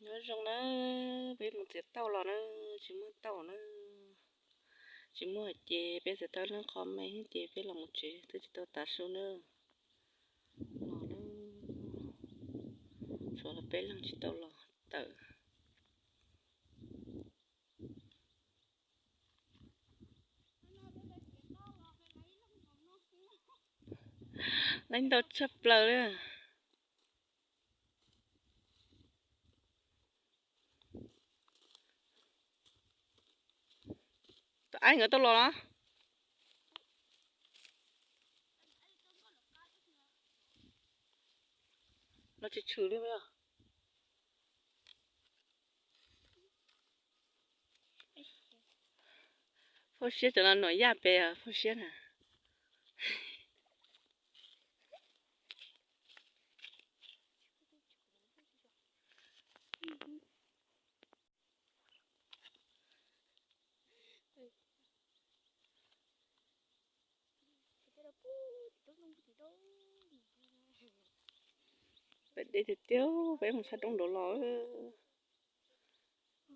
Nyob zoo na, peb mus txiav tauj los na, tsis muaj tauj na. Tsis muaj ces peb txiav tau leej qho me ces peb los mus tsev twb tsis tau tav su na. Los na, tshuav los peb leeg tsis tau los tawm. Laib ntau tshaj plaws li. Tus aib nkawd tau los los? Los tsis tshwm li. Phauj siab cov no nuam yaj pes phauj siab na. Peb deb tiag tiag, peb mus tshaj roob nraud los.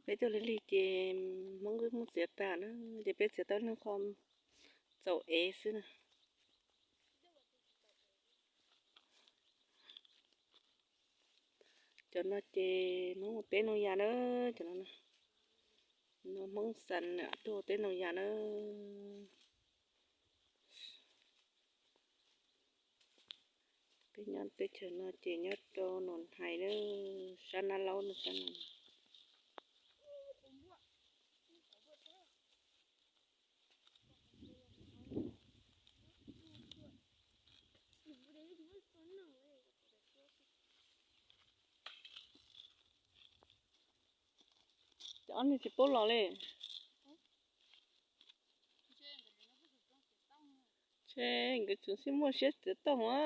Peb tuaj lig lig ces Hmoob wb muab txiav tas na, ces peb txiav tau leej qho txaus ev xwb na. Cov no ces Hmoob ua teb noj ya na, cov no, no Hmoob xas tuaj ua teb noj ya na. Peb nyob teb chaws no ces nyob rau Nus Hais na, sab Nab Laub no sab no. Cov ob niag tsis paub los li. Ntshe nkawd tseem sib muaj siab txiav tauj a.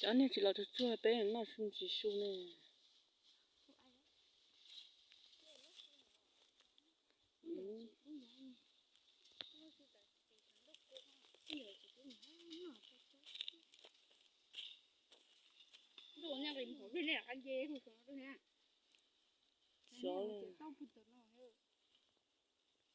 Cov niag tsis los tsuag tsuag peb noj su ntsis su ne. Xyov li.